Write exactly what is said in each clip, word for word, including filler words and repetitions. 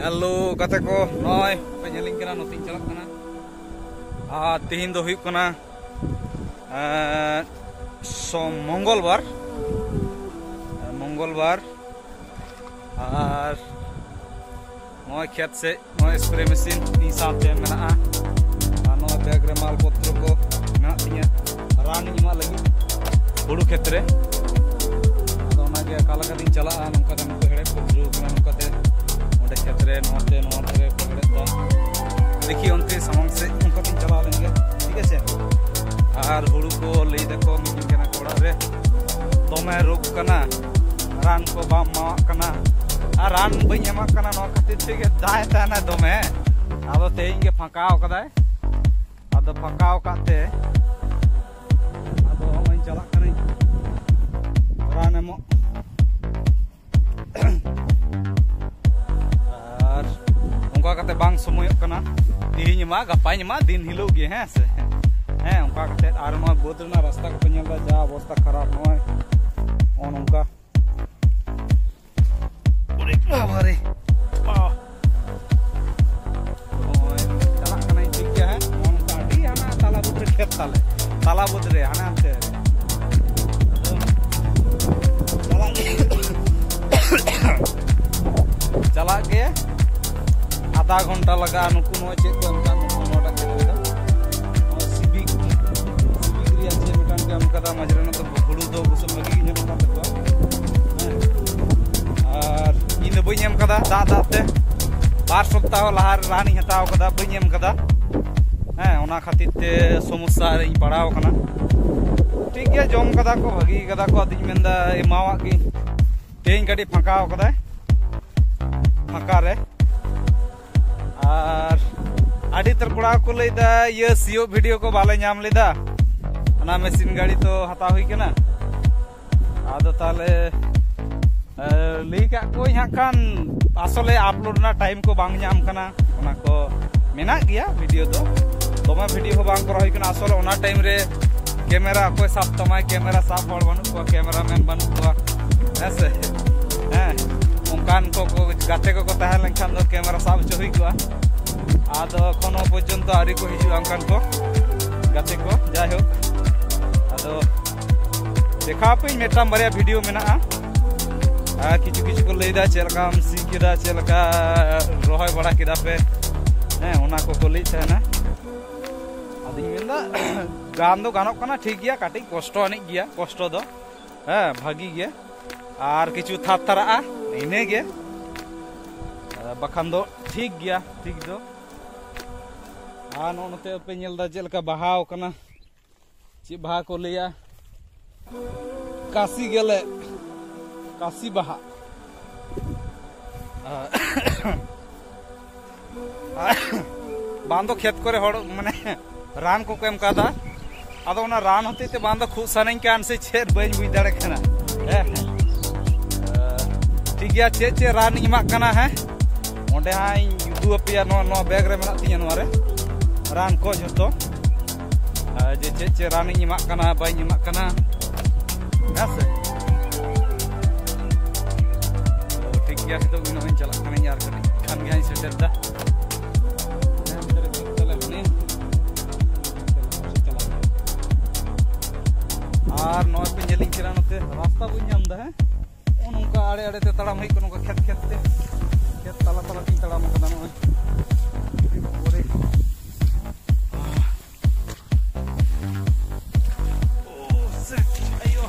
Hello ᱜᱟᱛᱮ ᱠᱚ, ᱱᱚᱜᱼᱚᱭ ᱯᱮ ᱧᱮᱞᱤᱧ ᱠᱟᱱᱟ, ᱱᱚᱛᱮᱧ ᱪᱟᱞᱟᱜ ᱠᱟᱱᱟ᱾ ᱟᱨ ᱛᱤᱦᱤᱧ ᱫᱚ ᱦᱩᱭᱩᱜ ᱠᱟᱱᱟ, ᱮᱸ, ᱥᱚᱢ-, ᱢᱚᱝᱜᱚᱞ ᱵᱟᱨ᱾ ᱢᱚᱝᱜᱚᱞ ᱵᱟᱨ᱾ ᱟᱨ ᱱᱚᱜᱼᱚᱭ ᱠᱷᱮᱛ ᱥᱮᱫ ᱱᱚᱜᱼᱚᱭ ᱥᱯᱨᱮ ᱢᱮᱥᱤᱱ ᱤᱧ ᱥᱟᱶᱛᱮ ᱢᱮᱱᱟᱜᱼᱟ᱾ ᱟᱨ ᱱᱚᱣᱟ ᱵᱮᱜᱽ ᱨᱮ ᱢᱟᱞ ᱯᱚᱛᱨᱚ ᱠᱚ ᱢᱮᱱᱟᱜ ᱛᱤᱧᱟᱹ, ᱨᱟᱱ ᱤᱧ ᱮᱢᱟᱜ ᱞᱟᱹᱜᱤᱫ ᱦᱩᱲᱩ ᱠᱷᱮᱛ ᱨᱮ᱾ ᱟᱫᱚ ᱚᱱᱟᱜᱮ ᱚᱠᱟ ᱞᱮᱠᱟᱛᱤᱧ ᱪᱟᱞᱟᱜᱼᱟ, ᱱᱚᱝᱠᱟ ᱛᱮ ᱱᱩᱠᱩ ᱦᱮᱲᱦᱮᱫ ᱠᱚ ᱫᱷᱩᱨᱟᱹᱣ ᱠᱟᱱᱟ, ᱱᱚᱝᱠᱟᱛᱮ ᱚᱸᱰᱮ ᱠᱷᱮᱛ ᱨᱮ ᱱᱚᱣᱟᱛᱮ ᱱᱚᱣᱟ ᱫᱷᱟᱨᱮ ᱠᱚ ᱦᱮᱲᱦᱮᱫ ᱫᱟ᱾ ᱫᱮᱠᱷᱤ ᱚᱱᱛᱮ ᱥᱟᱢᱟᱝ ᱥᱮᱫ ᱚᱱᱠᱟᱛᱤᱧ ᱪᱟᱞᱟᱣ ᱞᱮᱱ ᱜᱮ, ᱴᱷᱤᱠ ᱟᱪᱷᱮ᱾ ᱟᱨ ᱦᱩᱲᱩ ᱠᱚ ᱞᱟᱹᱭ ᱫᱟᱠᱚ, ᱢᱤᱛᱟᱹᱧ ᱠᱟᱱᱟ ᱠᱚ ᱚᱲᱟᱜ ᱨᱮ ᱫᱚᱢᱮ ᱨᱳᱜᱽ ᱠᱟᱱᱟ, ᱨᱟᱱ ᱠᱚ ᱵᱟᱢ ᱮᱢᱟᱣᱟᱜ ᱠᱟᱱᱟ᱾ ᱟᱨ ᱨᱟᱱ ᱵᱟᱹᱧ ᱮᱢᱟᱜ ᱠᱟᱱᱟ, ᱱᱚᱣᱟ ᱠᱷᱟᱹᱛᱤᱨ ᱛᱮᱜᱮ ᱫᱟᱜ ᱮ ᱛᱟᱦᱮᱱᱟ ᱫᱚᱢᱮ᱾ ᱟᱫᱚ ᱛᱮᱦᱮᱧ ᱜᱮ ᱯᱷᱟᱸᱠᱟᱣ ᱠᱟᱫᱟᱭ᱾ ᱟᱫᱚ ᱯᱷᱟᱸᱠᱟᱣ ᱟᱠᱟᱫ ᱛᱮ ᱟᱫᱚ ᱦᱚᱸᱜᱼᱚᱭ ᱪᱟᱞᱟᱜ ᱠᱟᱹᱱᱟᱹᱧ ᱨᱟᱱ ᱮᱢᱚᱜ᱾ ᱟᱨ ᱚᱱᱠᱟ ᱠᱟᱛᱮ ᱵᱟᱝ ᱥᱚᱢᱚᱭᱚᱜ ᱠᱟᱱᱟ, ᱛᱮᱦᱮᱧ ᱮᱢᱟ, ᱜᱟᱯᱟᱧ ᱮᱢᱟ, ᱫᱤᱱ ᱦᱤᱞᱳᱜ ᱜᱮ, ᱦᱮᱸ ᱥᱮ? ᱦᱮᱸ, ᱚᱱᱠᱟ ᱠᱟᱛᱮ᱾ ᱟᱨ ᱱᱚᱣᱟ ᱵᱟᱹᱫᱽ ᱨᱮᱱᱟᱜ ᱨᱟᱥᱛᱟ ᱠᱚᱯᱮ ᱧᱮᱞ ᱮᱫᱟ, ᱡᱟ ᱚᱵᱚᱥᱛᱟ ᱠᱷᱟᱨᱟᱯ, ᱱᱚᱜᱼᱚᱭ ᱱᱚᱜᱼᱚ ᱱᱚᱝᱠᱟ᱾ ᱚᱨᱮ ᱵᱟᱵᱟ ᱨᱮ᱾ ᱟᱦ᱾ ᱱᱚᱜᱼᱚᱭ ᱪᱟᱞᱟᱜ ᱠᱟᱱᱟᱧ, ᱴᱷᱤᱠ ᱜᱮᱭᱟ, ᱦᱮᱸ? ᱱᱚᱜᱼᱚ ᱱᱚᱝᱠᱟ ᱟᱹᱰᱤ ᱦᱟᱱᱟ ᱛᱟᱞᱟ ᱵᱟᱹᱫᱽ ᱨᱮ ᱠᱷᱮᱛ ᱛᱟᱞᱮ᱾ ᱛᱟᱞᱟ ᱵᱟᱹᱫᱽ ᱨᱮ, ᱦᱟᱱᱮ ᱦᱟᱱᱛᱮ᱾ ᱟᱫᱚ ᱪᱟᱞᱟᱜ ᱜᱮ᱾ ᱪᱟᱞᱟᱜ ᱜᱮ ᱟᱫᱷᱟ ᱜᱷᱚᱱᱴᱟ ᱞᱟᱜᱟᱜᱼᱟ᱾ ᱱᱩᱠᱩ ᱱᱚᱜᱼᱚᱭ ᱪᱮᱫ ᱠᱚ ᱮᱢ ᱠᱟᱜ, ᱱᱩᱠᱩ ᱱᱚᱣᱟᱴᱟᱜ ᱠᱷᱮᱛ ᱨᱮᱫᱚ ᱱᱚᱣᱟ ᱥᱤᱵᱤᱠ, ᱥᱤᱵᱤᱠ ᱨᱮᱭᱟᱜ ᱪᱮᱫ ᱢᱤᱫᱴᱟᱝ ᱠᱚ ᱮᱢ ᱠᱟᱫᱟ, ᱢᱟᱡᱷᱮ ᱨᱮ ᱱᱚᱛᱮ ᱦᱩᱲᱩ ᱫᱚ ᱵᱩᱥᱩᱵ ᱵᱷᱟᱹᱜᱤ ᱜᱮ ᱧᱮᱞᱚᱜ ᱠᱟᱱ ᱛᱟᱠᱚᱣᱟ᱾ ᱦᱮᱸ᱾ ᱟᱨ ᱤᱧ ᱫᱚ ᱵᱟᱹᱧ ᱮᱢ ᱠᱟᱫᱟ ᱫᱟᱜ, ᱫᱟᱜ ᱛᱮ᱾ ᱵᱟᱨ ᱥᱚᱯᱛᱟᱦᱚ ᱞᱟᱦᱟ ᱨᱮ ᱨᱟᱱᱤᱧ ᱦᱟᱛᱟᱣ ᱠᱟᱫᱟ, ᱵᱟᱹᱧ ᱮᱢ ᱠᱟᱫᱟ᱾ ᱦᱮᱸ, ᱚᱱᱟ ᱠᱷᱟᱹᱛᱤᱨ ᱛᱮ ᱥᱚᱢᱚᱥᱥᱟ ᱨᱮᱧ ᱯᱟᱲᱟᱣ ᱠᱟᱱᱟ᱾ ᱴᱷᱤᱠ ᱜᱮᱭᱟ, ᱡᱚᱢ ᱠᱟᱫᱟ ᱠᱚ, ᱵᱷᱟᱹᱜᱤ ᱠᱟᱫᱟ ᱠᱚ, ᱟᱫᱚᱧ ᱢᱮᱱᱫᱟ ᱮᱢᱟᱣᱟᱜ ᱜᱤᱧ᱾ ᱛᱮᱦᱮᱧ ᱠᱟᱹᱴᱤᱡ ᱯᱷᱟᱸᱠᱟᱣ ᱠᱟᱫᱟᱭ, ᱯᱷᱟᱸᱠᱟ ᱨᱮ᱾ ᱟᱨ ᱟᱹᱰᱤ ᱩᱛᱟᱹᱨ ᱠᱚᱲᱟ ᱠᱚ ᱞᱟᱹᱭᱫᱟ, ᱤᱭᱟᱹ, ᱥᱤᱭᱳᱜ ᱵᱷᱤᱰᱤᱭᱳ ᱠᱚ ᱵᱟᱞᱮ ᱧᱟᱢ ᱞᱮᱫᱟ, ᱚᱱᱟ ᱢᱮᱥᱤᱱ ᱜᱟᱹᱰᱤ ᱛᱚ ᱦᱟᱛᱟᱣ ᱦᱩᱭ ᱠᱟᱱᱟ᱾ ᱟᱫᱚ ᱛᱟᱦᱞᱮ, ᱮ, ᱞᱟᱹᱭ ᱠᱟᱜ ᱠᱚᱣᱟᱧ ᱦᱟᱸᱜ ᱠᱷᱟᱱ, ᱟᱥᱚᱞᱮ ᱟᱯᱞᱳᱰ ᱨᱮᱱᱟᱜ ᱴᱟᱭᱤᱢ ᱠᱚ ᱵᱟᱝ ᱧᱟᱢ ᱠᱟᱱᱟ᱾ ᱚᱱᱟ ᱠᱚ ᱢᱮᱱᱟᱜ ᱜᱮᱭᱟ ᱵᱷᱤᱰᱤᱭᱳ ᱫᱚ, ᱫᱚᱢᱮ ᱵᱷᱤᱰᱤᱭᱳ ᱦᱚᱸ ᱵᱟᱝ ᱠᱚᱨᱟᱣ ᱦᱩᱭ ᱠᱟᱱᱟ᱾ ᱟᱥᱚᱞᱮ ᱚᱱᱟ ᱴᱟᱭᱤᱢ ᱨᱮ ᱠᱮᱢᱮᱨᱟ ᱚᱠᱚᱭ ᱥᱟᱵ ᱛᱟᱢᱟᱭ, ᱠᱮᱢᱮᱨᱟ ᱥᱟᱵ ᱦᱚᱲ ᱵᱟᱹᱱᱩᱜ ᱠᱚᱣᱟ, ᱠᱮᱢᱮᱨᱟ ᱢᱮᱱ ᱵᱟᱹᱱᱩᱜ ᱠᱚᱣᱟ, ᱦᱮᱸ ᱥᱮ? ᱦᱮᱸ, ᱚᱱᱠᱟᱱ ᱠᱚ ᱠᱚ ᱜᱟᱛᱮ ᱠᱚᱠᱚ ᱛᱟᱦᱮᱸ ᱞᱮᱱᱠᱷᱟᱱ ᱫᱚ ᱠᱮᱢᱮᱨᱟ ᱥᱟᱵ ᱦᱚᱪᱚ ᱦᱩᱭ ᱠᱚᱜᱼᱟ᱾ ᱟᱫᱚ ᱮᱠᱷᱚᱱᱳ ᱯᱚᱨᱡᱚᱱᱛᱚ ᱟᱹᱣᱨᱤ ᱠᱚ ᱦᱤᱡᱩᱜᱼᱟ ᱚᱱᱠᱟᱱ ᱠᱚ ᱜᱟᱛᱮ ᱠᱚ᱾ ᱡᱟᱭᱦᱳᱠ, ᱟᱫᱚ ᱫᱮᱠᱷᱟᱣ ᱟᱯᱮᱧ, ᱢᱤᱫᱴᱟᱝ ᱵᱟᱨᱭᱟ ᱵᱷᱤᱰᱤᱭᱳ ᱢᱮᱱᱟᱜᱼᱟ᱾ ᱟᱨ ᱠᱤᱪᱷᱩ ᱠᱤᱪᱷᱩ ᱠᱚ ᱞᱟᱹᱭᱫᱟ ᱪᱮᱫ ᱞᱮᱠᱟᱢ ᱥᱤ ᱠᱮᱫᱟ, ᱪᱮᱫ ᱞᱮᱠᱟ ᱨᱚᱦᱚᱭ ᱵᱟᱲᱟ ᱠᱮᱫᱟ ᱯᱮ, ᱦᱮᱸ, ᱚᱱᱟ ᱠᱚᱠᱚ ᱞᱟᱹᱭᱮᱫ ᱛᱟᱦᱮᱱᱟ᱾ ᱟᱫᱚᱧ ᱢᱮᱱᱫᱟ ᱜᱟᱱ ᱫᱚ ᱜᱟᱱᱚᱜ ᱠᱟᱱᱟ, ᱴᱷᱤᱠ ᱜᱮᱭᱟ, ᱠᱟᱹᱴᱤᱡ ᱠᱚᱥᱴᱚ ᱟᱹᱱᱤᱡ ᱜᱮᱭᱟ, ᱠᱚᱥᱴᱚ ᱫᱚ, ᱦᱮᱸ, ᱵᱷᱟᱹᱜᱤ ᱜᱮ᱾ ᱟᱨ ᱠᱤᱪᱷᱩ ᱛᱷᱟᱨ ᱛᱷᱟᱨᱟᱜᱼᱟ, ᱤᱱᱟᱹᱜᱮ, ᱵᱟᱠᱷᱟᱱ ᱫᱚ ᱴᱷᱤᱠ ᱜᱮᱭᱟ, ᱴᱷᱤᱠ ᱫᱚ᱾ ᱟᱨ ᱱᱚᱜᱼᱚ ᱱᱚᱛᱮ ᱯᱮ ᱧᱮᱞ ᱮᱫᱟ ᱪᱮᱫ ᱞᱮᱠᱟ ᱵᱟᱦᱟᱣ ᱠᱟᱱᱟ, ᱪᱮᱫ ᱵᱟᱦᱟ ᱠᱚ ᱞᱟᱹᱭᱟ, ᱠᱟᱥᱤ ᱜᱮᱞᱮ, ᱠᱟᱥᱤ ᱵᱟᱦᱟ᱾ ᱵᱟᱝ ᱫᱚ ᱠᱷᱮᱛ ᱠᱚᱨᱮ ᱦᱚᱲ ᱢᱟᱱᱮ ᱨᱟᱱ ᱠᱚᱠᱚ ᱮᱢ ᱠᱟᱫᱟ, ᱟᱫᱚ ᱚᱱᱟ ᱨᱟᱱ ᱦᱚᱛᱮᱡ ᱛᱮ ᱵᱟᱝ ᱫᱚ ᱠᱷᱩᱜ ᱥᱟᱱᱟᱧ ᱠᱟᱱ ᱥᱮ ᱪᱮᱫ, ᱵᱟᱹᱧ ᱵᱩᱡᱽ ᱫᱟᱲᱮᱭᱟᱜ ᱠᱟᱱᱟ᱾ ᱦᱮᱸ, ᱴᱷᱤᱠ ᱜᱮᱭᱟ, ᱪᱮᱫ ᱪᱮᱫ ᱨᱟᱱ ᱤᱧ ᱮᱢᱟᱜ ᱠᱟᱱᱟ, ᱦᱮᱸ, ᱚᱸᱰᱮ ᱦᱟᱸᱜ ᱤᱧ ᱩᱫᱩᱜ ᱟᱯᱮᱭᱟ᱾ ᱱᱚᱣᱟ, ᱱᱚᱣᱟ ᱵᱮᱜᱽ ᱨᱮ ᱢᱮᱱᱟᱜ ᱛᱤᱧᱟᱹ, ᱱᱚᱣᱟ ᱨᱮ ᱨᱟᱱ ᱠᱚ ᱡᱷᱚᱛᱚ, ᱟᱨ ᱡᱮ ᱪᱮᱫ ᱪᱮᱫ ᱨᱟᱱ ᱤᱧ ᱮᱢᱟᱜ ᱠᱟᱱᱟ, ᱵᱟᱹᱧ ᱮᱢᱟᱜ ᱠᱟᱱᱟ, ᱦᱮᱸ ᱥᱮ᱾ ᱛᱚ, ᱴᱷᱤᱠ ᱜᱮᱭᱟ, ᱱᱤᱛᱚᱜ ᱜᱮ ᱱᱚᱜᱼᱚᱭ ᱪᱟᱞᱟᱜ ᱠᱟᱹᱱᱟᱹᱧ, ᱟᱨ ᱠᱟᱹᱴᱤᱡ ᱠᱷᱟᱱ ᱜᱮ ᱦᱟᱸᱜ ᱤᱧ ᱥᱮᱴᱮᱨ ᱫᱟ᱾ ᱟᱨ ᱱᱚᱜᱼᱚᱭ ᱯᱮ ᱧᱮᱞᱤᱧ ᱠᱟᱱᱟ, ᱱᱚᱛᱮ ᱨᱟᱥᱛᱟ ᱵᱟᱹᱧ ᱧᱟᱢ ᱫᱟ, ᱦᱮᱸ, ᱱᱚᱜᱼᱚ ᱱᱚᱝᱠᱟ ᱟᱲᱮ ᱟᱲᱮ ᱛᱮ ᱛᱟᱲᱟᱢ ᱦᱩᱭᱩᱜ ᱠᱟᱱᱟ, ᱱᱚᱝᱠᱟ ᱠᱷᱮᱛ ᱠᱷᱮᱛ ᱛᱮ, ᱠᱷᱮᱛ ᱛᱟᱞᱟ ᱛᱟᱞᱟ ᱛᱤᱧ ᱛᱟᱲᱟᱢ ᱠᱟᱫᱟ ᱱᱚᱜᱼᱚᱭ᱾ ᱚ, ᱥᱮ, ᱟᱭᱳ᱾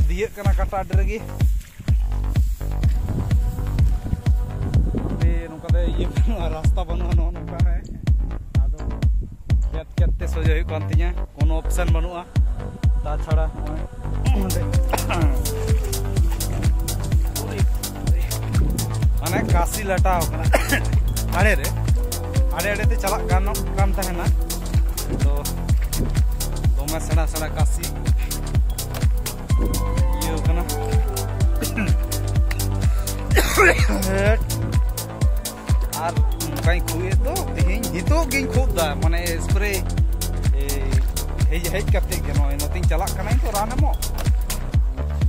ᱫᱤᱭᱟᱹᱜ ᱠᱟᱱᱟ ᱠᱟᱴᱟ ᱟᱹᱰᱤ ᱨᱟᱹᱜᱤ᱾ ᱦᱟᱯᱮ, ᱱᱚᱝᱠᱟ ᱛᱮ ᱤᱭᱟᱹ ᱵᱟᱹᱱᱩᱜᱼᱟ, ᱨᱟᱥᱛᱟ ᱵᱟᱹᱱᱩᱜᱼᱟ ᱱᱚᱜᱼᱚ ᱱᱚᱝᱠᱟ ᱨᱮ᱾ ᱟᱫᱚ ᱠᱷᱮᱛ ᱠᱷᱮᱛ ᱛᱮ ᱥᱚᱡᱷᱮ ᱦᱩᱭᱩᱜ ᱠᱟᱱ ᱛᱤᱧᱟᱹ, ᱠᱳᱱᱳ ᱚᱯᱥᱮᱱ ᱵᱟᱹᱱᱩᱜᱼᱟ᱾ ᱛᱟᱪᱷᱟᱲᱟ ᱱᱚᱜᱼᱚᱭ ᱱᱚᱸᱰᱮ ᱢᱟᱱᱮ ᱠᱟᱥᱤ ᱞᱟᱴᱟᱣ ᱠᱟᱱᱟ ᱟᱲᱮ ᱨᱮ, ᱟᱲᱮ ᱟᱲᱮ ᱛᱮ ᱪᱟᱞᱟᱜ ᱜᱟᱱᱚᱜ ᱠᱟᱱ ᱛᱟᱦᱮᱱᱟ᱾ ᱛᱚ ᱫᱚᱢᱮ ᱥᱮᱬᱟ ᱥᱮᱬᱟ ᱠᱟᱥᱤ ᱤᱭᱟᱹ ᱠᱟᱱᱟ᱾ ᱟᱨ ᱱᱚᱝᱠᱟᱧ ᱠᱷᱩᱜ ᱮᱫ ᱫᱚ, ᱛᱮᱦᱮᱧ ᱱᱤᱛᱚᱜ ᱜᱤᱧ ᱠᱷᱩᱜ ᱫᱟ, ᱢᱟᱱᱮ ᱥᱯᱨᱮ ᱦᱮᱡ ᱦᱮᱡ ᱠᱟᱛᱮ ᱜᱮ ᱱᱚᱜᱼᱚᱭ ᱱᱚᱛᱮᱧ ᱪᱟᱞᱟᱜ ᱠᱟᱱᱟᱧ ᱛᱚ ᱨᱟᱱ ᱮᱢᱚᱜ,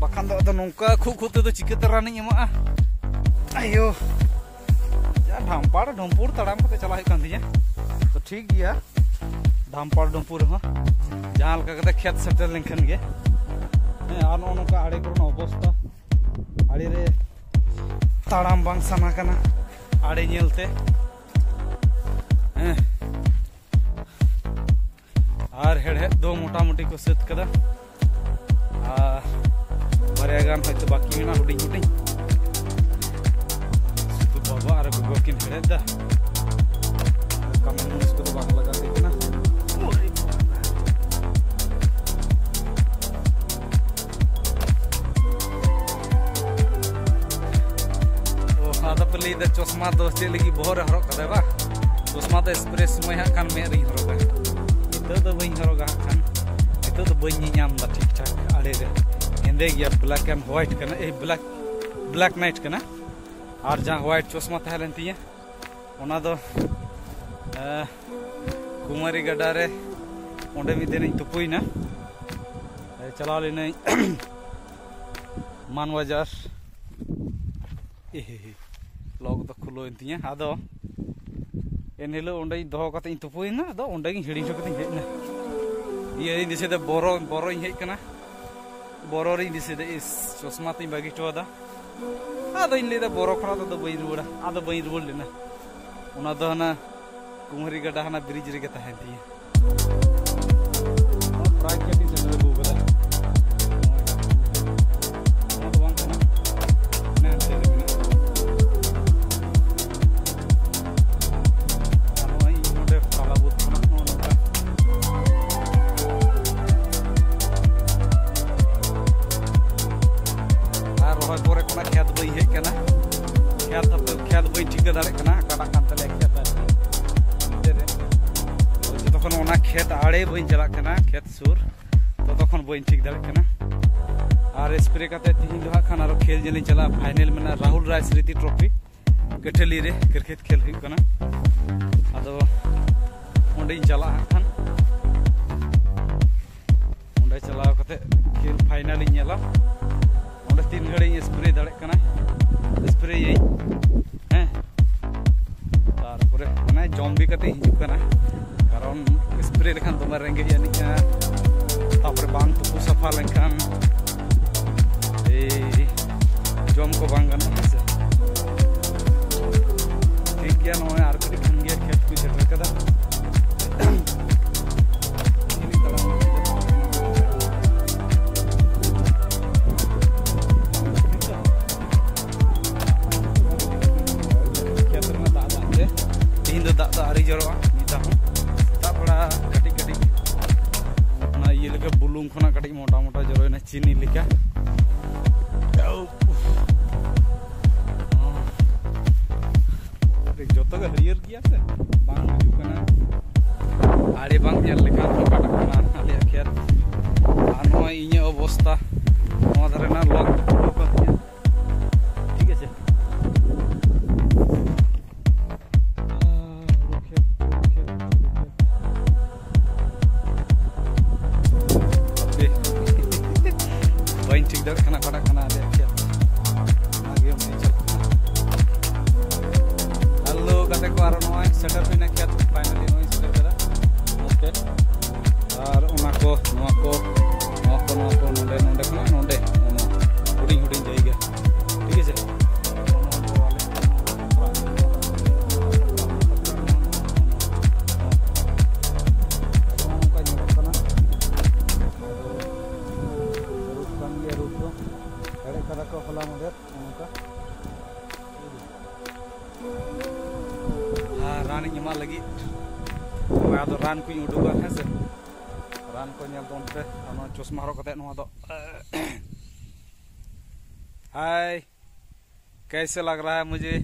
ᱵᱟᱠᱷᱟᱱ ᱟᱫᱚ ᱟᱫᱚ ᱱᱚᱝᱠᱟ ᱠᱷᱩᱜ ᱠᱷᱩᱜ ᱛᱮᱫᱚ ᱪᱤᱠᱟᱹᱛᱮ ᱨᱟᱱᱤᱧ ᱮᱢᱚᱜᱼᱟ? ᱟᱭᱳ, ᱡᱟ ᱰᱷᱟᱢᱯᱟᱲ ᱰᱷᱩᱢᱯᱩᱲ ᱛᱟᱲᱟᱢ ᱠᱟᱛᱮ ᱪᱟᱞᱟᱜ ᱦᱩᱭᱩᱜ ᱠᱟᱱ ᱛᱤᱧᱟᱹ᱾ ᱛᱚ ᱴᱷᱤᱠ ᱜᱮᱭᱟ, ᱰᱷᱟᱢᱯᱟᱲ ᱰᱷᱩᱢᱯᱩᱲ ᱨᱮᱦᱚᱸ ᱡᱟᱦᱟᱸ ᱞᱮᱠᱟ ᱠᱟᱛᱮ ᱠᱷᱮᱛ ᱥᱮᱴᱮᱨ ᱞᱮᱱᱠᱷᱟᱱ ᱜᱮ᱾ ᱦᱮᱸ, ᱟᱨ ᱱᱚᱜᱼᱚ ᱱᱚᱝᱠᱟ ᱟᱲᱮ ᱠᱚᱨᱮᱱᱟᱜ ᱚᱵᱚᱥᱛᱟ, ᱟᱲᱮ ᱨᱮ ᱛᱟᱲᱟᱢ ᱵᱟᱝ ᱥᱟᱱᱟ ᱠᱟᱱᱟ ᱟᱲᱮ ᱧᱮᱞᱛᱮ᱾ ᱦᱮᱸ, ᱟᱨ ᱦᱮᱲᱦᱮᱫ ᱫᱚ ᱢᱚᱴᱟᱢᱩᱴᱤ ᱠᱚ ᱥᱟᱹᱛ ᱠᱟᱫᱟ᱾ ᱟᱨ ᱵᱟᱨᱭᱟ ᱜᱟᱱ ᱦᱚᱭᱛᱳ ᱵᱟᱹᱠᱤ ᱢᱮᱱᱟᱜᱼᱟ, ᱦᱩᱰᱤᱧ ᱦᱩᱰᱤᱧ᱾ ᱥᱩᱫᱷᱩ ᱵᱟᱵᱟ ᱟᱨ ᱜᱚᱜᱚ ᱠᱤᱱ ᱦᱮᱲᱦᱮᱫ ᱫᱟ᱾ ᱠᱟᱹᱢᱤ ᱢᱩᱱᱤᱥ ᱠᱚᱫᱚ ᱵᱟᱝ ᱞᱟᱜᱟᱣ ᱦᱩᱭ ᱠᱟᱱᱟ᱾ ᱚ, ᱟᱫᱚ ᱯᱮ ᱞᱟᱹᱭᱫᱟ ᱪᱚᱥᱢᱟ ᱫᱚ ᱪᱮᱫ ᱞᱟᱹᱜᱤᱫ ᱵᱚᱦᱚᱜ ᱨᱮ ᱦᱚᱨᱚᱜ ᱠᱟᱫᱟᱭ ᱵᱟ? ᱪᱚᱥᱢᱟ ᱫᱚ ᱥᱯᱨᱮ ᱥᱚᱢᱚᱭ ᱦᱟᱸᱜ ᱠᱷᱟᱱ ᱢᱮᱫ ᱨᱤᱧ ᱦᱚᱨᱚᱜᱟ᱾ ᱱᱤᱛᱚᱜ ᱫᱚ ᱵᱟᱹᱧ ᱦᱚᱨᱚᱜᱟ ᱦᱟᱸᱜ ᱠᱷᱟᱱ᱾ ᱱᱤᱛᱚᱜ ᱫᱚ ᱵᱟᱹᱧ ᱧᱮᱧᱟᱢ ᱫᱟ ᱴᱷᱤᱠ ᱴᱷᱟᱠ ᱟᱲᱮ ᱨᱮ᱾ ᱦᱮᱸᱫᱮ ᱜᱮᱭᱟ, black and white ᱠᱟᱱᱟ, ᱮᱭ black, black night ᱠᱟᱱᱟ᱾ ᱟᱨ ᱡᱟᱦᱟᱸ white ᱪᱚᱥᱢᱟ ᱛᱟᱦᱮᱸ ᱞᱮᱱ ᱛᱤᱧᱟᱹ, ᱚᱱᱟ ᱫᱚ, ᱮ, ᱠᱩᱢᱟᱨᱤ ᱜᱟᱰᱟ ᱨᱮ ᱚᱸᱰᱮ ᱢᱤᱫ ᱫᱤᱱᱤᱧ ᱛᱩᱯᱩᱭᱮᱱᱟ᱾ ᱮ, ᱪᱟᱞᱟᱣ ᱞᱮᱱᱟᱹᱧ ᱢᱟᱱᱵᱟᱡᱟᱨ᱾ ᱮ ᱦᱮ ᱦᱮ, ᱞᱚᱠ ᱫᱚ ᱠᱷᱩᱞᱟᱹᱣᱮᱱ ᱛᱤᱧᱟᱹ᱾ ᱟᱫᱚ ᱮᱱᱦᱤᱞᱳᱜ ᱚᱸᱰᱮᱧ ᱫᱚᱦᱚ ᱠᱟᱛᱮᱧ ᱛᱩᱯᱩᱭᱮᱱᱟ, ᱟᱫᱚ ᱚᱸᱰᱮᱜᱤᱧ ᱦᱤᱲᱤᱧ ᱦᱚᱴᱚ ᱠᱟᱛᱮᱧ ᱦᱮᱡ ᱮᱱᱟ᱾ ᱤᱭᱟᱹᱧ ᱫᱤᱥᱟᱹᱭᱫᱟ, ᱵᱚᱨᱚ, ᱵᱚᱨᱚᱧ ᱦᱮᱡ ᱠᱟᱱᱟ, ᱵᱚᱨᱚ ᱨᱤᱧ ᱫᱤᱥᱟᱹᱭᱫᱟ, ᱤᱥ, ᱪᱚᱥᱢᱟ ᱛᱤᱧ ᱵᱟᱹᱜᱤ ᱦᱚᱴᱚ ᱟᱫᱟ᱾ ᱟᱫᱚᱧ ᱞᱟᱹᱭᱫᱟ, ᱵᱚᱨᱚ ᱠᱷᱚᱱᱟᱜ ᱫᱚ ᱵᱟᱹᱧ ᱨᱩᱣᱟᱹᱲᱟ᱾ ᱟᱫᱚ ᱵᱟᱹᱧ ᱨᱩᱣᱟᱹᱲ ᱞᱮᱱᱟ᱾ ᱚᱱᱟ ᱫᱚ ᱦᱟᱱᱟ ᱠᱩᱢᱟᱨᱤ ᱜᱟᱰᱟ ᱦᱟᱱᱟ bridge ᱨᱮᱜᱮ ᱛᱟᱦᱮᱱ ᱛᱤᱧᱟᱹ᱾ ᱱᱚᱣᱟ ᱯᱨᱟᱭ ᱠᱷᱮᱛ ᱤᱧ ᱥᱮᱴᱮᱨ ᱟᱹᱜᱩ ᱠᱟᱫᱟ᱾ ᱱᱚᱣᱟ ᱫᱚ ᱵᱟᱝ ᱠᱟᱱᱟ, ᱦᱟᱱᱮ ᱦᱟᱱᱛᱮ ᱨᱮ ᱢᱮᱱᱟᱜᱼᱟ᱾ ᱟᱨ ᱱᱚᱜᱼᱚᱭ ᱤᱧ ᱱᱚᱰᱮ ᱛᱟᱞᱟ ᱵᱟᱹᱫᱽ ᱠᱷᱚᱱᱟᱜ ᱱᱚᱜᱼᱚ ᱱᱚᱝᱠᱟ᱾ ᱟᱨ ᱨᱚᱦᱚᱭ ᱯᱚᱨᱮ ᱠᱷᱚᱱᱟᱜ ᱠᱷᱮᱛ ᱵᱟᱹᱧ ᱦᱮᱡ ᱠᱟᱱᱟ᱾ ᱠᱷᱮᱛ ᱦᱟᱯᱮ, ᱠᱷᱮᱛ ᱵᱟᱹᱧ ᱴᱷᱤᱠᱟᱹ ᱫᱟᱲᱮᱭᱟᱜ ᱠᱟᱱᱟ ᱚᱠᱟᱴᱟᱜ ᱠᱟᱱ ᱛᱟᱞᱮᱭᱟ ᱠᱷᱮᱛ ᱟᱨᱠᱤ᱾ ᱱᱚᱛᱮ ᱨᱮ ᱡᱚᱛᱚᱠᱷᱚᱱ ᱚᱱᱟ ᱠᱷᱮᱛ ᱟᱲᱮ ᱵᱟᱹᱧ ᱪᱟᱞᱟᱜ ᱠᱟᱱᱟ, ᱠᱷᱮᱛ ᱥᱩᱨ, ᱛᱚᱛᱚᱠᱷᱚᱱ ᱵᱟᱹᱧ ᱴᱷᱤᱠ ᱫᱟᱲᱮᱭᱟᱜ ᱠᱟᱱᱟ᱾ ᱟᱨ ᱥᱯᱨᱮ ᱠᱟᱛᱮ ᱛᱤᱦᱤᱧ ᱫᱚ ᱦᱟᱸᱜ ᱠᱷᱟᱱ ᱟᱨᱚ ᱠᱷᱮᱞ ᱧᱮᱞᱤᱧ ᱪᱟᱞᱟᱜᱼᱟ, ᱯᱷᱟᱭᱱᱮᱞ ᱢᱮᱱᱟᱜᱼᱟ ᱨᱟᱦᱩᱞ ᱨᱟᱭ ᱥᱢᱨᱤᱛᱤ ᱴᱨᱚᱯᱷᱤ᱾ ᱠᱟᱹᱴᱷᱟᱹᱞᱤ ᱨᱮ ᱠᱨᱤᱠᱮᱴ ᱠᱷᱮᱞ ᱦᱩᱭᱩᱜ ᱠᱟᱱᱟ᱾ ᱟᱫᱚ ᱚᱸᱰᱮᱧ ᱪᱟᱞᱟᱜᱼᱟ ᱦᱟᱸᱜ ᱠᱷᱟᱱ, ᱚᱸᱰᱮ ᱪᱟᱞᱟᱣ ᱠᱟᱛᱮ ᱠᱷᱮᱞ ᱯᱷᱟᱭᱱᱟᱞ ᱤᱧ ᱧᱮᱞᱟ᱾ ᱛᱤᱱ ᱜᱷᱟᱹᱲᱤᱡ ᱤᱧ ᱥᱯᱨᱮ ᱫᱟᱲᱮᱭᱟᱜ ᱠᱟᱱᱟ, ᱥᱯᱨᱮᱭᱟᱹᱧ᱾ ᱦᱮᱸ, ᱛᱟᱨᱯᱚᱨᱮ ᱢᱟᱱᱮ ᱡᱚᱢ ᱵᱤ ᱠᱟᱛᱮ ᱦᱤᱡᱩᱜ ᱠᱟᱱᱟ, ᱠᱟᱨᱚᱱ ᱥᱯᱨᱮ ᱞᱮᱠᱷᱟᱱ ᱫᱚᱢᱮ ᱨᱮᱸᱜᱮᱡ ᱟᱹᱱᱤᱡᱼᱟ᱾ ᱛᱟᱨᱯᱚᱨᱮ ᱵᱟᱝ ᱛᱩᱯᱩ ᱥᱟᱯᱷᱟ ᱞᱮᱱᱠᱷᱟᱱ ᱮᱭ ᱡᱚᱢ ᱠᱚ ᱵᱟᱝ ᱜᱟᱱᱚᱜᱼᱟ, ᱦᱮᱸ ᱥᱮ᱾ ᱴᱷᱤᱠ ᱜᱮᱭᱟ, ᱱᱚᱜᱼᱚᱭ ᱟᱨ ᱠᱟᱹᱴᱤᱡ ᱠᱷᱟᱱ ᱜᱮ ᱠᱷᱮᱛ ᱠᱚ ᱥᱮᱴᱮᱨ ᱠᱟᱫᱟ᱾ ᱠᱷᱮᱛ ᱨᱮᱱᱟᱜ ᱫᱟᱜ, ᱫᱟᱜ ᱛᱮ ᱛᱤᱦᱤᱧ ᱫᱚ ᱫᱟᱜ ᱫᱚ ᱟᱹᱣᱨᱤ ᱡᱚᱨᱚᱜᱼᱟ ᱢᱤᱫ ᱫᱷᱟᱣ ᱦᱚᱸ᱾ ᱥᱮᱛᱟᱜ ᱵᱮᱲᱟ ᱠᱟᱹᱴᱤᱡ ᱠᱟᱹᱴᱤᱡ ᱚᱱᱟ ᱤᱭᱟᱹ ᱞᱮᱠᱟ ᱵᱩᱞᱩᱝ ᱠᱷᱚᱱᱟᱜ ᱠᱟᱹᱴᱤᱡ ᱢᱚᱴᱟ ᱢᱚᱴᱟ ᱡᱚᱨᱚᱭᱮᱱᱟ, ᱪᱤᱱᱤ ᱞᱮᱠᱟ᱾ ᱡᱚᱛᱚ ᱜᱮ ᱦᱟᱹᱨᱭᱟᱹᱲ ᱜᱮᱭᱟ ᱥᱮ, ᱵᱟᱝ ᱵᱩᱡᱩᱜ ᱠᱟᱱᱟ᱾ ᱟᱲᱮ ᱵᱟᱝ ᱧᱮᱞ ᱞᱮᱠᱷᱟᱱ ᱚᱠᱟᱴᱟᱜ ᱠᱟᱱᱟ ᱟᱞᱮᱭᱟᱜ ᱠᱷᱮᱛ᱾ ᱟᱨ ᱱᱚᱜᱼᱚᱭ ᱤᱧᱟᱹᱜ ᱚᱵᱚᱥᱛᱟ, ᱱᱚᱣᱟ ᱫᱷᱟᱨᱮ ᱨᱮᱱᱟᱜ ᱞᱚᱠ ᱯᱩᱨᱟᱹᱣ ᱠᱟᱱ ᱛᱤᱧᱟᱹ, ᱴᱷᱤᱠ ᱟᱪᱷᱮ᱾ ᱦᱩᱲᱩ ᱠᱷᱮᱛ, ᱦᱩᱲᱩ ᱠᱷᱮᱛ, ᱦᱩᱲᱩ ᱠᱷᱮᱛ᱾ ᱦᱟᱯᱮ᱾ ᱵᱟᱹᱧ ᱴᱷᱤᱠ ᱫᱟᱲᱮᱭᱟᱜ ᱠᱟᱱᱟ ᱚᱠᱟᱴᱟᱜ ᱠᱟᱱᱟ ᱟᱞᱮᱭᱟᱜ ᱠᱷᱮᱛ᱾ ᱚᱱᱟᱜᱮ ᱢᱚᱱᱮ ᱪᱟᱞᱟᱜ ᱠᱟᱱᱟ᱾ ᱦᱮᱞᱳ ᱜᱟᱛᱮ ᱠᱚ, ᱟᱨᱚ ᱱᱚᱜᱼᱚᱭ ᱥᱮᱴᱮᱨ ᱦᱩᱭᱱᱟ ᱠᱷᱮᱛ, finally ᱱᱚᱜᱼᱚᱭ ᱥᱮᱴᱮᱨ ᱠᱮᱫᱟ᱾ ᱱᱚᱛᱮ ᱟᱨ ᱚᱱᱟ ᱠᱚ, ᱱᱚᱣᱟ ᱠᱚ, ᱱᱚᱣᱟ ᱠᱚ, ᱱᱚᱣᱟ ᱠᱚ ᱱᱚᱰᱮ, ᱱᱚᱰᱮ ᱠᱷᱚᱱᱟᱜ ᱱᱚᱰᱮ, ᱱᱚᱣᱟ ᱦᱩᱰᱤᱧ ᱦᱩᱰᱤᱧ ᱡᱟᱭᱜᱟ, ᱴᱷᱤᱠ ᱟᱪᱷᱮ? ᱱᱚᱣᱟ ᱫᱚ ᱟᱞᱮ ᱱᱚᱜᱼᱚ ᱱᱚᱝᱠᱟ ᱧᱮᱞᱚᱜ ᱠᱟᱱᱟ᱾ ᱟᱫᱚ ᱨᱩᱴ ᱠᱟᱱ ᱜᱮᱭᱟ, ᱨᱩᱴ ᱫᱚ ᱮᱲᱮᱡ ᱠᱟᱫᱟ ᱠᱚ ᱦᱚᱞᱟ ᱢᱟᱫᱷᱮᱨ ᱱᱚᱝᱠᱟ᱾ ᱟᱨ ᱨᱟᱱᱤᱧ ᱮᱢᱟᱜ ᱞᱟᱹᱜᱤᱫ ᱱᱚᱜᱼᱚᱭ ᱟᱫᱚ ᱨᱟᱱ ᱠᱚᱧ ᱩᱰᱩᱠᱟ, ᱦᱮᱸ ᱥᱮ? ᱨᱟᱱ ᱠᱚ ᱧᱮᱞ ᱛᱟᱵᱚᱱ ᱯᱮ᱾ ᱟᱨ ᱱᱚᱣᱟ ᱪᱚᱥᱢᱟ ᱦᱚᱨᱚᱜ ᱠᱟᱛᱮ ᱱᱚᱣᱟ ᱫᱚ हाय, कैसे लग रहा है मुझे?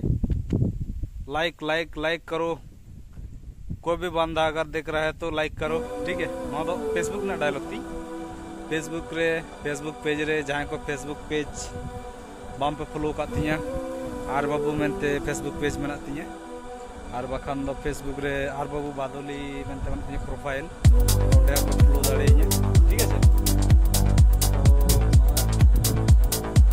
लाइक, लाइक, लाइक करो। कोई भी बंदा अगर देख रहा है तो लाइक करो, ठीक है? ᱱᱚᱣᱟ ᱫᱚ Facebook ᱨᱮᱱᱟᱜ ᱰᱟᱭᱞᱚᱜ ᱛᱤᱧ᱾ Facebook ᱨᱮ, Facebook ᱯᱮᱡᱽ ᱨᱮ ᱡᱟᱦᱟᱸᱭ ᱠᱚ Facebook ᱯᱮᱡᱽ ᱵᱟᱝ ᱯᱮ ᱯᱷᱚᱞᱳ ᱟᱠᱟᱫ ᱛᱤᱧᱟᱹ, ᱟᱨ ᱵᱟᱹᱵᱩ ᱢᱮᱱᱛᱮ Facebook ᱯᱮᱡᱽ ᱢᱮᱱᱟᱜ ᱛᱤᱧᱟᱹ, ᱟᱨ ᱵᱟᱠᱷᱟᱱ ᱫᱚ Facebook ᱨᱮ ᱟᱨ ᱵᱟᱹᱵᱩ ᱵᱟᱫᱚᱞᱤ ᱢᱮᱱᱛᱮ ᱢᱮᱱᱟᱜ ᱛᱤᱧᱟᱹ ᱯᱨᱚᱯᱷᱟᱭᱤᱞ, ᱚᱸᱰᱮ ᱦᱚᱸ ᱯᱮ ᱯᱷᱚᱞᱳ ᱫᱟᱲᱮᱭᱟᱹᱧᱟᱹ, ᱴᱷᱤᱠ ᱟᱪᱷᱮ? ᱛᱚ, ᱱᱚᱣᱟ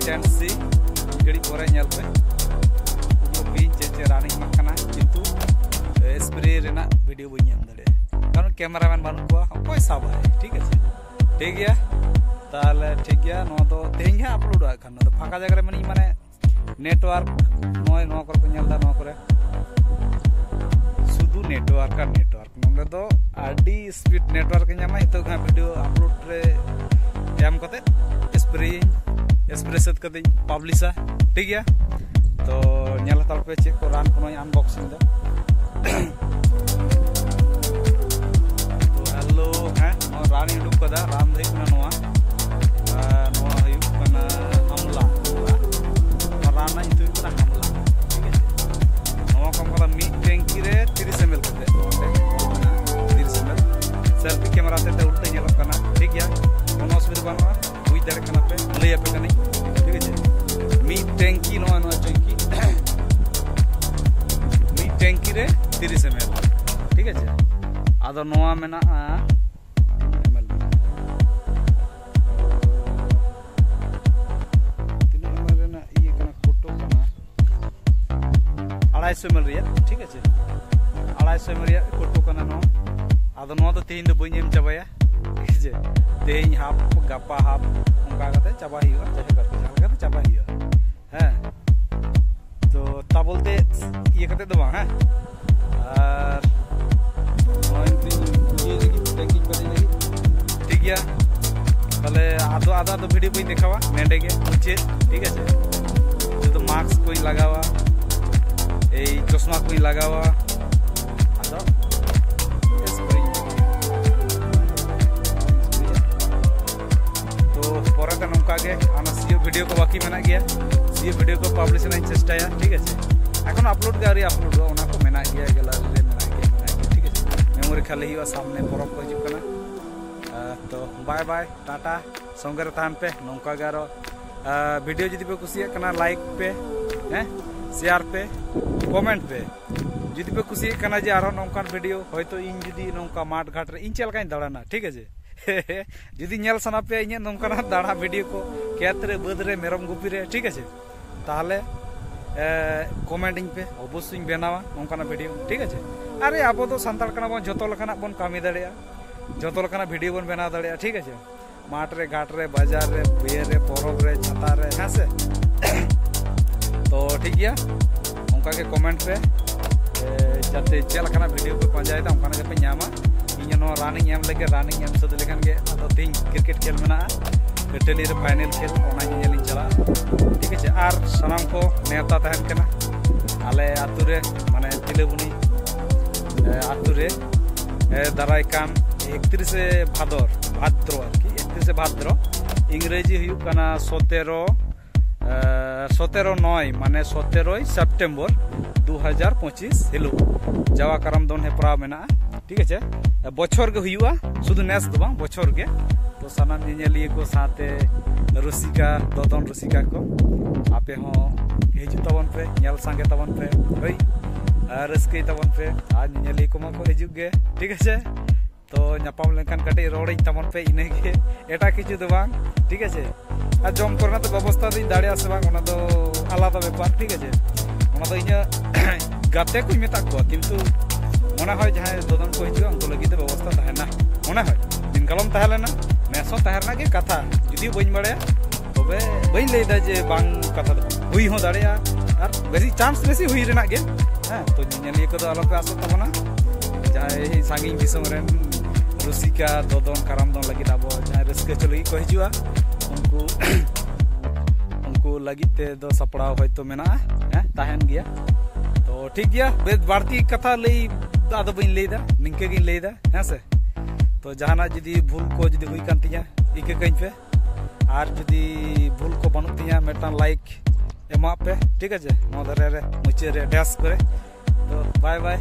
ᱪᱮᱱ ᱥᱤ ᱢᱤᱫ ᱜᱷᱟᱹᱲᱤᱡ ᱯᱚᱨᱮ ᱧᱮᱞ ᱯᱮ᱾ ᱩᱱᱠᱩ ᱵᱤᱧ ᱪᱮᱫ ᱪᱮᱫ ᱨᱟᱱᱤᱧ ᱮᱢᱟᱜ ᱠᱟᱱᱟ, ᱠᱤᱱᱛᱩ ᱥᱯᱨᱮ ᱨᱮᱱᱟᱜ ᱵᱷᱤᱰᱤᱭᱳ ᱵᱟᱹᱧ ᱮᱢ ᱫᱟᱲᱮᱭᱟᱜᱼᱟ, ᱠᱟᱨᱚᱱ ᱠᱮᱢᱮᱨᱟᱢᱮᱱ ᱵᱟᱹᱱᱩᱜ ᱠᱚᱣᱟ, ᱚᱠᱚᱭ ᱥᱟᱵᱟᱭ? ᱴᱷᱤᱠ ᱟᱪᱷᱮ, ᱴᱷᱤᱠ ᱜᱮᱭᱟ᱾ ᱛᱟᱦᱚᱞᱮ ᱴᱷᱤᱠ ᱜᱮᱭᱟ, ᱱᱚᱣᱟ ᱫᱚ ᱛᱮᱦᱮᱧ ᱜᱮ ᱦᱟᱸᱜ ᱟᱯᱞᱳᱰᱚᱜᱼᱟ᱾ ᱠᱷᱟᱱ ᱱᱚᱣᱟ ᱫᱚ ᱯᱷᱟᱸᱠᱟ ᱡᱟᱭᱜᱟ ᱨᱮ ᱢᱮᱱᱟᱹᱧ, ᱢᱟᱱᱮ ᱱᱮᱴᱣᱟᱨᱠ ᱱᱚᱜᱼᱚᱭ ᱱᱚᱣᱟ ᱠᱚᱨᱮ ᱯᱮ ᱧᱮᱞ ᱮᱫᱟ, ᱱᱚᱣᱟ ᱠᱚᱨᱮ ᱥᱩᱫᱷᱩ ᱱᱮᱴᱣᱟᱨᱠ ᱟᱨ ᱱᱮᱴᱣᱟᱨᱠ᱾ ᱱᱚᱰᱮ ᱫᱚ ᱟᱹᱰᱤ ᱥᱯᱤᱰ ᱱᱮᱴᱣᱟᱨᱠ ᱮ ᱧᱟᱢᱟ᱾ ᱱᱤᱛᱚᱜ ᱜᱮ ᱦᱟᱸᱜ ᱵᱷᱤᱰᱤᱭᱳ ᱟᱯᱞᱳᱰ ᱨᱮ ᱮᱢ ᱠᱟᱛᱮ ᱥᱯᱨᱮᱭᱤᱧ, ᱥᱯᱨᱮ ᱥᱟᱹᱛ ᱠᱟᱛᱮᱧ ᱯᱟᱵᱽᱞᱤᱥᱟ, ᱴᱷᱤᱠ ᱜᱮᱭᱟ᱾ ᱛᱚ ᱧᱮᱞ ᱦᱟᱛᱟᱲ ᱯᱮ ᱪᱮᱫ ᱠᱚ ᱨᱟᱱ ᱠᱚ ᱱᱚᱜᱼᱚᱭ ᱟᱱᱵᱚᱠᱥᱤᱝ ᱫᱟ᱾ ᱛᱚ ᱦᱮᱞᱳ, ᱦᱮᱸ, ᱱᱚᱣᱟ ᱨᱟᱱᱤᱧ ᱩᱰᱩᱠ ᱠᱟᱫᱟ᱾ ᱨᱟᱱ ᱫᱚ ᱦᱩᱭᱩᱜ ᱠᱟᱱᱟ ᱱᱚᱣᱟ, ᱟᱨ ᱱᱚᱣᱟ ᱦᱩᱭᱩᱜ ᱠᱟᱱᱟ ᱟᱢᱞᱟ, ᱟᱢᱞᱟ᱾ ᱱᱚᱣᱟ ᱨᱟᱱ ᱨᱮᱱᱟᱜ ᱧᱩᱛᱩᱢ ᱦᱩᱭᱩᱜ ᱠᱟᱱᱟ ᱟᱢᱞᱟ, ᱴᱷᱤᱠ ᱟᱪᱷᱮ᱾ ᱱᱚᱣᱟ ᱠᱚ ᱮᱢ ᱠᱟᱫᱟ ᱢᱤᱫ ᱴᱮᱝᱠᱤ ᱨᱮ ᱛᱤᱨᱤᱥ ᱮᱢ ᱮᱞ ᱠᱟᱛᱮ, ᱱᱚᱣᱟ ᱚᱸᱰᱮ ᱚᱞ ᱢᱮᱱᱟᱜᱼᱟ ᱛᱤᱨᱤᱥ ᱮᱢ ᱮᱞ᱾ ᱥᱮᱞᱯᱷᱤ ᱠᱮᱢᱮᱨᱟ ᱛᱮ ᱩᱞᱴᱟᱹ ᱧᱮᱞᱚᱜ ᱠᱟᱱᱟ, ᱴᱷᱤᱠ ᱜᱮᱭᱟ, ᱠᱳᱱᱳ ᱚᱥᱩᱵᱤᱫᱷᱟ ᱵᱟᱹᱱᱩᱜᱼᱟ, ᱵᱩᱡᱽ ᱫᱟᱲᱮᱭᱟᱜ ᱠᱟᱱᱟ ᱯᱮ, ᱞᱟᱹᱭ ᱟᱯᱮ ᱠᱟᱹᱱᱟᱹᱧ, ᱴᱷᱤᱠ ᱟᱪᱷᱮ᱾ ᱢᱤᱫ ᱴᱮᱝᱠᱤ, ᱱᱚᱣᱟ, ᱱᱚᱣᱟ ᱴᱮᱝᱠᱤ, ᱢᱤᱫ ᱴᱮᱝᱠᱤ ᱨᱮ ᱛᱤᱨᱤᱥ ᱮᱢ ᱮᱞ, ᱴᱷᱤᱠ ᱟᱪᱷᱮ᱾ ᱟᱫᱚ ᱱᱚᱣᱟ ᱢᱮᱱᱟᱜᱼᱟ, ᱛᱤᱱᱟᱹᱜ ᱮᱢ ᱮᱞ ᱢᱮᱱᱟᱜᱼᱟ? ᱛᱤᱱᱟᱹᱜ ᱮᱢ ᱮᱞ ᱨᱮᱱᱟᱜ ᱤᱭᱟᱹ ᱠᱟᱱᱟ, ᱠᱳᱴᱳ ᱠᱟᱱᱟ, ᱟᱲᱟᱭᱥᱚ ᱮᱢ ᱮᱞ ᱨᱮᱭᱟᱜ, ᱴᱷᱤᱠ ᱟᱪᱷᱮ, ᱟᱲᱟᱭᱥᱚ ᱮᱢ ᱮᱞ ᱨᱮᱭᱟᱜ ᱠᱳᱴᱳ ᱠᱟᱱᱟ ᱱᱚᱣᱟ᱾ ᱟᱫᱚ ᱱᱚᱣᱟ ᱫᱚ ᱛᱮᱦᱮᱧ ᱫᱚ ᱵᱟᱹᱧ ᱮᱢ ᱪᱟᱵᱟᱭᱟ, ᱴᱷᱤᱠ ᱟᱪᱷᱮ, ᱛᱮᱦᱮᱧ ᱦᱟᱯ, ᱜᱟᱯᱟ ᱦᱟᱯ, ᱚᱱᱠᱟ ᱠᱟᱛᱮ ᱪᱟᱵᱟ ᱦᱩᱭᱩᱜᱼᱟ, ᱡᱟᱭᱦᱳᱠ ᱟᱨᱠᱤ ᱡᱟᱦᱟᱸ ᱞᱮᱠᱟᱛᱮ ᱪᱟᱵᱟ ᱦᱩᱭᱩᱜᱼᱟ᱾ ᱦᱮᱸ, ᱛᱚ ᱛᱟ ᱵᱚᱞᱛᱮ ᱤᱭᱟᱹ ᱠᱟᱛᱮ ᱫᱚ ᱵᱟᱝ, ᱦᱮᱸ, ᱟᱨ ᱱᱚᱜᱼᱚᱭ ᱱᱤᱛᱚᱜ ᱤᱭᱟᱹ ᱞᱟᱹᱜᱤᱫ, ᱯᱮᱠᱤᱝ ᱠᱟᱛᱮ ᱞᱟᱹᱜᱤᱫ, ᱴᱷᱤᱠ ᱜᱮᱭᱟ᱾ ᱛᱟᱦᱞᱮ ᱟᱫᱚ ᱟᱫᱚ ᱟᱫᱚ ᱵᱷᱤᱰᱤᱭᱳ ᱠᱚᱧ ᱫᱮᱠᱷᱟᱣᱟ ᱱᱮᱰᱮ ᱜᱮ ᱢᱩᱪᱟᱹᱫ, ᱴᱷᱤᱠ ᱟᱪᱷᱮ᱾ ᱱᱤᱛᱚᱜ ᱫᱚ ᱢᱟᱥᱠ ᱠᱚᱧ ᱞᱟᱜᱟᱣᱟ, ᱮᱭ ᱪᱚᱥᱢᱟ ᱠᱚᱧ ᱞᱟᱜᱟᱣᱟ, ᱟᱫᱚ ᱥᱯᱨᱮ᱾ ᱛᱚ ᱯᱚᱨᱮᱛᱮ ᱱᱚᱝᱠᱟ ᱜᱮ ᱟᱨ ᱥᱤᱭᱳᱜ ᱵᱷᱤᱰᱤᱭᱳ ᱠᱚ ᱵᱟᱹᱠᱤ ᱢᱮᱱᱟᱜ ᱜᱮᱭᱟ, ᱥᱤᱭᱳᱜ ᱵᱷᱤᱰᱤᱭᱳ ᱠᱚ ᱯᱟᱵᱽᱞᱤᱥ ᱨᱮᱱᱟᱜ ᱤᱧ ᱪᱮᱥᱴᱟᱭᱟ, ᱴᱷᱤᱠ ᱟᱪᱷᱮ᱾ ᱮᱠᱷᱚᱱ ᱟᱯᱞᱳᱰ ᱜᱮ ᱟᱹᱣᱨᱤ ᱟᱯᱞᱳᱰᱚᱜᱼᱟ, ᱚᱱᱟ ᱠᱚ ᱢᱮᱱᱟᱜ ᱜᱮᱭᱟ, ᱜᱮᱞᱟᱨᱤ ᱨᱮ ᱢᱮᱱᱟᱜ ᱜᱮᱭᱟ, ᱢᱮᱱᱟᱜ ᱜᱮᱭᱟ, ᱴᱷᱤᱠ ᱟᱪᱷᱮ᱾ ᱢᱮᱢᱳᱨᱤ ᱠᱷᱟᱹᱞᱤ ᱦᱩᱭᱩᱜᱼᱟ, ᱥᱟᱢᱱᱮ ᱯᱚᱨᱚᱵᱽ ᱠᱚ ᱦᱤᱡᱩᱜ ᱠᱟᱱᱟ᱾ ᱟᱨ ᱛᱚ ᱵᱟᱭ ᱵᱟᱭ, ᱴᱟᱴᱟ, ᱥᱚᱸᱜᱮ ᱨᱮ ᱛᱟᱦᱮᱱ ᱯᱮ᱾ ᱱᱚᱝᱠᱟ ᱜᱮ ᱟᱨᱚ ᱟᱨ ᱵᱷᱤᱰᱤᱭᱳ ᱡᱩᱫᱤ ᱯᱮ ᱠᱩᱥᱤᱭᱟᱜ ᱠᱟᱱᱟ, ᱞᱟᱭᱤᱠ ᱯᱮ, ᱦᱮᱸ, ᱥᱮᱭᱟᱨ ᱯᱮ, ᱠᱚᱢᱮᱱᱴ ᱯᱮ᱾ ᱡᱩᱫᱤ ᱯᱮ ᱠᱩᱥᱤᱭᱟᱜ ᱠᱟᱱᱟ ᱡᱮ ᱟᱨᱦᱚᱸ ᱱᱚᱝᱠᱟᱱ ᱵᱷᱤᱰᱤᱭᱳ, ᱦᱚᱭᱛᱳ ᱤᱧ ᱡᱩᱫᱤ ᱱᱚᱝᱠᱟ ᱢᱟᱴᱷ ᱜᱷᱟᱴ ᱨᱮ ᱤᱧ ᱪᱮᱫ ᱞᱮᱠᱟᱧ ᱫᱟᱬᱟᱱᱟ, ᱴᱷᱤᱠ ᱟᱪᱷᱮ, ᱡᱩᱫᱤ ᱧᱮᱞ ᱥᱟᱱᱟ ᱯᱮᱭᱟ ᱤᱧᱟᱹᱜ ᱱᱚᱝᱠᱟᱱᱟᱜ ᱫᱟᱬᱟ ᱵᱷᱤᱰᱤᱭᱳ ᱠᱚ, ᱠᱷᱮᱛ ᱨᱮ, ᱵᱟᱹᱫᱽ ᱨᱮ, ᱢᱮᱨᱚᱢ ᱜᱩᱯᱤ ᱨᱮ, ᱴᱷᱤᱠ ᱟᱪᱷᱮ, ᱛᱟᱦᱚᱞᱮ ᱠᱚᱢᱮᱱᱴ ᱤᱧ ᱯᱮ, ᱚᱵᱚᱥᱥᱳᱭ ᱤᱧ ᱵᱮᱱᱟᱣᱟ ᱱᱚᱝᱠᱟᱱᱟᱜ ᱵᱷᱤᱰᱤᱭᱳ, ᱴᱷᱤᱠ ᱟᱪᱷᱮ᱾ ᱟᱨᱮ, ᱟᱵᱚ ᱫᱚ ᱥᱟᱱᱛᱟᱲ ᱠᱟᱱᱟ ᱵᱚᱱ, ᱡᱷᱚᱛᱚ ᱞᱮᱠᱟᱱᱟᱜ ᱵᱚᱱ ᱠᱟᱹᱢᱤ ᱫᱟᱲᱮᱭᱟᱜᱼᱟ, ᱡᱷᱚᱛᱚ ᱞᱮᱠᱟᱱᱟᱜ ᱵᱷᱤᱰᱤᱭᱳ ᱵᱚᱱ ᱵᱮᱱᱟᱣ ᱫᱟᱲᱮᱭᱟᱜᱼᱟ, ᱴᱷᱤᱠ ᱟᱪᱷᱮ᱾ ᱢᱟᱴᱷ ᱨᱮ, ᱜᱷᱟᱴ ᱨᱮ, ᱵᱟᱡᱟᱨ ᱨᱮ, ᱵᱤᱭᱟᱹ ᱨᱮ, ᱯᱚᱨᱚᱵᱽ ᱨᱮ, ᱪᱷᱟᱛᱟ ᱨᱮ, ᱦᱮᱸ ᱥᱮ᱾ ᱛᱚ ᱴᱷᱤᱠ ᱜᱮᱭᱟ, ᱚᱱᱠᱟ ᱜᱮ ᱠᱚᱢᱮᱱᱴ ᱯᱮ, ᱮ, ᱡᱟᱛᱮ ᱪᱮᱫ ᱞᱮᱠᱟᱱᱟᱜ ᱵᱷᱤᱰᱤᱭᱳ ᱯᱮ ᱯᱟᱸᱡᱟᱭᱮᱫᱟ, ᱚᱱᱠᱟᱱᱟᱜ ᱜᱮᱯᱮ ᱧᱟᱢᱟ᱾ ᱤᱧ ᱱᱚᱣᱟ ᱨᱟᱱᱤᱧ ᱮᱢ ᱞᱮᱜᱮ, ᱨᱟᱱᱤᱧ ᱮᱢ ᱥᱟᱹᱛ ᱞᱮᱠᱷᱟᱱ ᱜᱮ ᱟᱫᱚ ᱛᱮᱦᱮᱧ ᱠᱨᱤᱠᱮᱴ ᱠᱷᱮᱞ ᱢᱮᱱᱟᱜᱼᱟ, ᱠᱟᱹᱴᱟᱹᱞᱤ ᱨᱮ ᱯᱷᱟᱭᱱᱮᱞ ᱠᱷᱮᱞ, ᱚᱱᱟ ᱧᱮᱧᱮᱞᱤᱧ ᱪᱟᱞᱟᱜᱼᱟ, ᱴᱷᱤᱠ ᱟᱪᱷᱮ᱾ ᱟᱨ ᱥᱟᱱᱟᱢ ᱠᱚ ᱱᱮᱣᱛᱟ ᱛᱟᱦᱮᱱ ᱠᱟᱱᱟ ᱟᱞᱮ ᱟᱹᱛᱩ ᱨᱮ, ᱢᱟᱱᱮ ᱛᱤᱞᱟᱹᱵᱩᱱᱤ, ᱮ, ᱟᱹᱛᱩ ᱨᱮ, ᱮ, ᱫᱟᱨᱟᱭ ᱠᱟᱱ ᱮᱠᱛᱨᱤᱥᱮ ᱵᱷᱟᱫᱚᱨ, ᱵᱷᱟᱫᱨᱚ ᱟᱨᱠᱤ, ᱮᱠᱛᱨᱤᱥᱮ ᱵᱷᱟᱫᱨᱚ, ᱤᱝᱨᱮᱡᱤ ᱦᱩᱭᱩᱜ ᱠᱟᱱᱟ ᱥᱚᱛᱮᱨᱚ, ᱮ, ᱥᱚᱛᱮᱨᱚ ᱱᱚᱭ, ᱢᱟᱱᱮ ᱥᱚᱛᱮᱨᱚᱭ ᱥᱮᱯᱴᱮᱢᱵᱚᱨ ᱫᱩ ᱦᱟᱡᱟᱨ ᱯᱚᱸᱪᱤᱥ ᱦᱤᱞᱳᱜ ᱡᱟᱣᱟ ᱠᱟᱨᱟᱢ ᱫᱚᱱ ᱦᱮᱯᱨᱟᱣ ᱢᱮᱱᱟᱜᱼᱟ, ᱴᱷᱤᱠ ᱟᱪᱷᱮ᱾ ᱵᱚᱪᱷᱚᱨ ᱜᱮ ᱦᱩᱭᱩᱜᱼᱟ, ᱥᱩᱫᱷᱩ ᱱᱮᱥ ᱫᱚ ᱵᱟᱝ, ᱵᱚᱪᱷᱚᱨ ᱜᱮ᱾ ᱛᱚ ᱥᱟᱱᱟᱢ ᱧᱮᱧᱮᱞᱤᱭᱟᱹ ᱠᱚ ᱥᱟᱶᱛᱮ ᱨᱩᱥᱤᱠᱟ, ᱫᱚᱫᱚᱱ ᱨᱩᱥᱤᱠᱟ ᱠᱚ, ᱟᱯᱮ ᱦᱚᱸ ᱦᱤᱡᱩᱜ ᱛᱟᱵᱚᱱ ᱯᱮ, ᱧᱮᱞ ᱥᱟᱸᱜᱮ ᱛᱟᱵᱚᱱ ᱯᱮ, ᱦᱳᱭ, ᱟᱨ ᱨᱟᱹᱥᱠᱟᱹᱭ ᱛᱟᱵᱚᱱ ᱯᱮ᱾ ᱟᱨ ᱧᱮᱧᱮᱞᱤᱭᱟᱹ ᱠᱚᱢᱟ ᱠᱚ ᱦᱤᱡᱩᱜ ᱜᱮ, ᱴᱷᱤᱠ ᱟᱪᱷᱮ᱾ ᱛᱚ ᱧᱟᱯᱟᱢ ᱞᱮᱱᱠᱷᱟᱱ ᱠᱟᱹᱴᱤᱡ ᱨᱚᱲᱤᱧ ᱛᱟᱵᱚᱱ ᱯᱮ, ᱤᱱᱟᱹᱜᱮ, ᱮᱴᱟᱜ ᱠᱤᱪᱷᱩ ᱫᱚ ᱵᱟᱝ, ᱴᱷᱤᱠ ᱟᱪᱷᱮ᱾ ᱟᱨ ᱡᱚᱢ ᱠᱚᱨᱮᱱᱟᱜ ᱫᱚ ᱵᱮᱵᱚᱥᱛᱷᱟ ᱫᱚᱧ ᱫᱟᱲᱮᱭᱟᱜᱼᱟ ᱥᱮ ᱵᱟᱝ, ᱚᱱᱟ ᱫᱚ ᱟᱞᱟᱫᱟ ᱵᱮᱯᱟᱨ, ᱴᱷᱤᱠ ᱟᱪᱷᱮ᱾ ᱚᱱᱟ ᱫᱚ ᱤᱧᱟᱹᱜ ᱜᱟᱛᱮ ᱠᱚᱧ ᱢᱮᱛᱟᱜ ᱠᱚᱣᱟ, ᱠᱤᱱᱛᱩ ᱢᱚᱱᱮ ᱦᱚᱭ ᱡᱟᱦᱟᱸᱭ ᱫᱚᱫᱚᱱ ᱠᱚ ᱦᱤᱡᱩᱜᱼᱟ ᱩᱱᱠᱩ ᱞᱟᱹᱜᱤᱫ ᱫᱚ ᱵᱮᱵᱚᱥᱛᱷᱟ ᱛᱟᱦᱮᱱᱟ, ᱢᱚᱱᱮ ᱦᱚᱭ᱾ ᱫᱤᱱ ᱠᱟᱞᱚᱢ ᱛᱟᱦᱮᱸ ᱞᱮᱱᱟ, ᱱᱮᱥ ᱦᱚᱸ ᱛᱟᱦᱮᱸ ᱨᱮᱱᱟᱜ ᱜᱮ ᱠᱟᱛᱷᱟ, ᱡᱩᱫᱤ ᱵᱟᱹᱧ ᱵᱟᱲᱟᱭᱟ, ᱛᱚᱵᱮ ᱵᱟᱹᱧ ᱞᱟᱹᱭᱫᱟ ᱡᱮ ᱵᱟᱝ, ᱠᱟᱛᱷᱟ ᱫᱚ ᱵᱟᱝ᱾ ᱦᱩᱭ ᱦᱚᱸ ᱫᱟᱲᱮᱭᱟᱜᱼᱟ, ᱟᱨ ᱵᱮᱥᱤ ᱪᱟᱱᱥ ᱵᱮᱥᱤ ᱦᱩᱭ ᱨᱮᱱᱟᱜ ᱜᱮ᱾ ᱦᱮᱸ, ᱛᱚ ᱧᱮᱧᱮᱞᱤᱭᱟᱹ ᱠᱚᱫᱚ ᱟᱞᱚᱯᱮ ᱟᱥᱚᱜ ᱛᱟᱵᱚᱱᱟ, ᱡᱟᱦᱟᱸᱭ ᱥᱟᱺᱜᱤᱧ ᱫᱤᱥᱚᱢ ᱨᱮᱱ ᱨᱩᱥᱤᱠᱟ, ᱫᱚᱫᱚᱱ, ᱠᱟᱨᱟᱢ ᱫᱚᱱ ᱞᱟᱹᱜᱤᱫ, ᱟᱵᱚ ᱡᱟᱦᱟᱸᱭ ᱨᱟᱹᱥᱠᱟᱹ ᱦᱚᱪᱚ ᱞᱟᱹᱜᱤᱫ ᱠᱚ ᱦᱤᱡᱩᱜᱼᱟ, ᱩᱱᱠᱩ ᱩᱱᱠᱩ ᱞᱟᱹᱜᱤᱫ ᱛᱮ ᱫᱚ ᱥᱟᱯᱲᱟᱣ ᱦᱚᱭᱛᱳ ᱢᱮᱱᱟᱜᱼᱟ, ᱦᱮᱸ, ᱛᱟᱦᱮᱱ ᱜᱮᱭᱟ᱾ ᱛᱚ ᱴᱷᱤᱠ ᱜᱮᱭᱟ, ᱵᱮᱥ ᱵᱟᱹᱲᱛᱤ ᱠᱟᱛᱷᱟ ᱞᱟᱹᱭ ᱟᱫᱚ ᱵᱟᱹᱧ ᱞᱟᱹᱭᱫᱟ, ᱱᱤᱝᱠᱟᱹ ᱜᱤᱧ ᱞᱟᱹᱭᱫᱟ, ᱦᱮᱸ ᱥᱮ᱾ ᱛᱚ ᱡᱟᱦᱟᱱᱟᱜ ᱡᱩᱫᱤ ᱵᱷᱩᱞ ᱠᱚ ᱡᱩᱫᱤ ᱦᱩᱭ ᱠᱟᱱ ᱛᱤᱧᱟ, ᱤᱠᱟᱹ ᱠᱟᱹᱧ ᱯᱮ᱾ ᱟᱨ ᱡᱩᱫᱤ ᱵᱷᱩᱞ ᱠᱚ ᱵᱟᱹᱱᱩᱜ ᱛᱤᱧᱟ, ᱢᱤᱫᱴᱟᱝ ᱞᱟᱭᱤᱠ ᱮᱢᱟᱜ ᱯᱮ, ᱴᱷᱤᱠ ᱟᱪᱷᱮ, ᱱᱚᱣᱟ ᱫᱷᱟᱨᱮ ᱨᱮ ᱢᱩᱪᱟᱹᱫ ᱨᱮ ᱰᱮᱥ ᱠᱚᱨᱮ᱾ ᱛᱚ ᱵᱟᱭ ᱵᱟᱭ᱾